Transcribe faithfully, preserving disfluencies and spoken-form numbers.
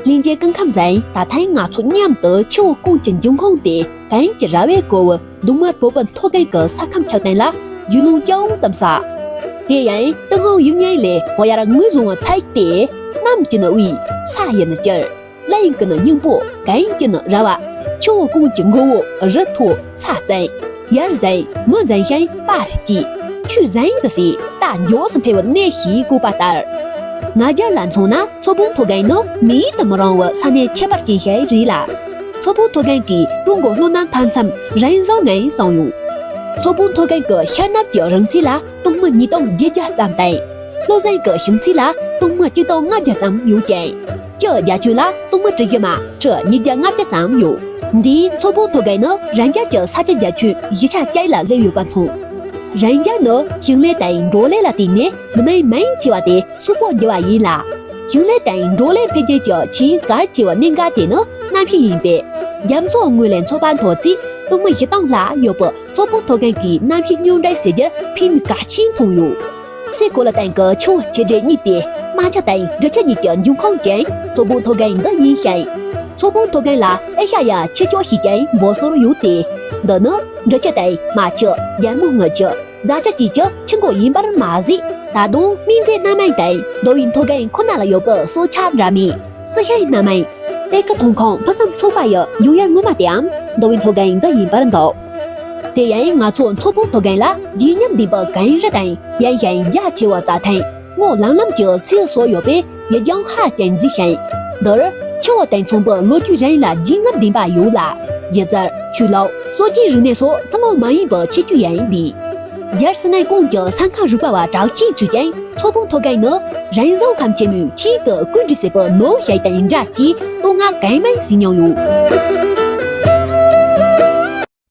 ལྷན་རྒྱས་སྐུ་ཁམས་བཟང་། ད་ཐེངས་ང་ཚོ་མཉམ་དུ་ཆུ་བོ་ཀོང་ཅི་འབྱུང་ཁུངས་དེ་གན་གྱི་ར་བས་བསྐོར་བའི་གདོང་དམར་བོད་པའི་མཐོ་སྒང་གི་ས་ཁམས་ཆགས་སྟངས་ལ་རྒྱུས་ལོན་ཅུང་ཙམ་བྱ། དེ་ཡང་ཏུན་ཧོང་ཡིག་རྙིང་ལས་བོད་ཡར་ངོས་བཟུང་བ་ཚིག་དེ། གནམ་གྱི་ནི་དབུས། ས་ཡི་ནི་དཀྱིལ། གླིང་གི་ནི་སྙིང་པོ། གན་གྱི་ནི་ར་བ། ཆུ་བོ་ཀོང་ཅི་མགོ་བོ་རི་མཐོ་ས་བཙན། ཡར་བཟང་མི་བཟང་ཤིང་པར་སྐྱེས། ཆུ་བཟང་དུ་སྲིད་རྟ་མགྱོགས་སུ་འཕེལ་བའི་གནས་ཤིག་བཀོད་པ་ལྟར། ང་རྒྱལ་ལ་མཚོན་ན་མཚོ་བོད་མཐོ་སྒང་ནི་མིང་དུ་མི་རུང་བའི་ས་གནས་ཁྱད་པར་ཅན་ཞིག་རེད་ལ། མཚོ་བོད་མཐོ་སྒང་གིས་ཀྲུང་གོ་ལྷོ་ནུབ་མཐའ་མཚམས་རང་བཟུང་ངང་བཟུང་ཡོད། མཚོ་བོད་མཐོ་སྒང་གི་ཤར་ནུབ་ཀྱི་རིང་ཚད་ལ་སྟོང་མི་ཉིས་སྟོང་བརྒྱད་བརྒྱ་ཙམ་དང་། ལྷོ་བཟང་གི་ཞིང་ཚད་ལ་སྟོང་མི་གཅིག་སྟོང་ལྔ་བརྒྱ་ཙམ་ཡོད་ཅིང་། སྤྱི་རྒྱ་ཁྱོན་ལ་སྟོང་མི་དྲུག་བཞི་མ་ཁྲི་ཉིས་བརྒྱ་ལྔ་བརྒྱ་ཙམ་ཡོད། འདིའི་མཚོ་བོད་མཐོ་སྒང་ནི་རང་རྒྱལ་གྱི་ས་ཆ་རྒྱ་ཁྱོན་བཞི་ཆ་བརྒྱད་ལ་སླེབས་ཡོད་པ་མཚོན། རང་རྒྱལ་ནི་ཞིང་ལས་དང་འབྲོག་ལས་ལ་བརྟེན་ནས་མི་མང་མང་ཆེ་བ་དེ་གསོག་པོ་བགྱི་བ་ཡིན་ལ། ཞིང་ལས་དང་འབྲོག་ལས་འཕེལ་རྒྱས་ཀྱི་ཆེས་གལ་ཆེ་བའི་གནད་འགག་དེ་ནི་གནམ་གཤིས་ཡིན་པས། རྒྱ་མཚོ་སྔོན་ལ་མཚོ་པ་མཐོ་ཚད་སྟོང་མི་བཞི་སྟོང་ལྷག་ཡོད་པའི་མཚོ་བོད་མཐོ་སྒང་གི་གནམ་གཤིས་སྙོམས་སྒྲིག་བྱེད་རྒྱུར་ཕན་གལ་ཆེན་ཐོན་ཡོད། སའི་གོ་ལ་སྟེང་གི་ཆུ་བོ་ཆེ་འབྲིང་གཉིས་ཏེ། རྨ་ཆུ་དང་འབྲི་ཆུ་གཉིས་ཀྱི་འབྱུང་ཁུངས་ཀྱང་མཚོ་བོད་མཐོ་སྒང་འདི་ཡིན་ཞིང་། མཚོ་བོད་མཐོ་སྒང་ལ་ཨེ་ཤ་ཡ་ཆུ་ལྕོག་ཞེས་ཀྱང་འབོད་སྲོལ་ཡོད་དེ། འདི་ནི་འབྲི་ཆུ་དང་རྨ་ཆུ། རྒྱལ་མོ་རྔུལ་ཆུ། རྫ་ཆུ་བཅས་ཀྱི་ཆུ་འགོ་ཡིན་པར་མ་ཟད། ད་དུང་སྨན་རྩིས་སྣ་མིན་དང་མདོ་དབུས་མཐོ་སྒང་ཁོ་ན་ལ་ཡོད་པའི་སྲོག་ཆགས་འདྲ་མིན། རྩི་ཤིང་སྣ་མིན། གཏེར་ཁ་ཐོན་ཁུངས་ཕུན་སུམ་ཚོགས་པ་ཡི་འབྱུང་ཡུལ་ངོ་མ་དེའང་མདོ་དབུས་མཐོ་སྒང་འདི་ཡིན་པར་འདོད། དེ་ཡང་ང་ཚོ་མཚོ་བོད་མཐོ་སྒང་ལ་བརྗིད་ཉམས་ལྡན་པའི་གངས་རི་དང་ཡངས་ཤིང་རྒྱ་ཆེ་བའི་རྩྭ་ཐང་། སྔོ་ལམ་ལམ་གྱི་མཚེའུ་སོགས་ཡོད་པས་ཡུལ་ལྗོངས་ཧ་ཅང་མཛེས་ཤིང་། འདིར་ཆུ་བོ་དང་མཚུངས་པའི་ལོ་རྒྱུས་རིང་ལ་བརྗིད་ཉམས་ལྡན་པ་ཡོད་ལ། སྒྱུ་རྩལ། ཆོས་ལུགས། སྲོལ་རྒྱུན་རིག་གནས་སོགས་ཐུན་མོང་མ་ཡིན་པའི་ཁྱད་ཆོས་ཡང་ལྡན། རྒྱལ་སྲིད་ནས་གོང་གི་ས་ཁང་རིག་པ་བ་གྲགས་ཅན་ཚོས་ཀྱང་མཚོ་བོད་མཐོ་སྒང་ནི་རང་བཟུང་ཁམས་ཆེན་མོའི་ཆེད་དུ་བཀོད་སྒྲིག་བྱས་པའི་ནོར་བུ་ཞིག་དང་འདྲ་ཅེས་བསྟོད་བསྔགས་གང་མང་བྱེད་མྱོང་ཡོད།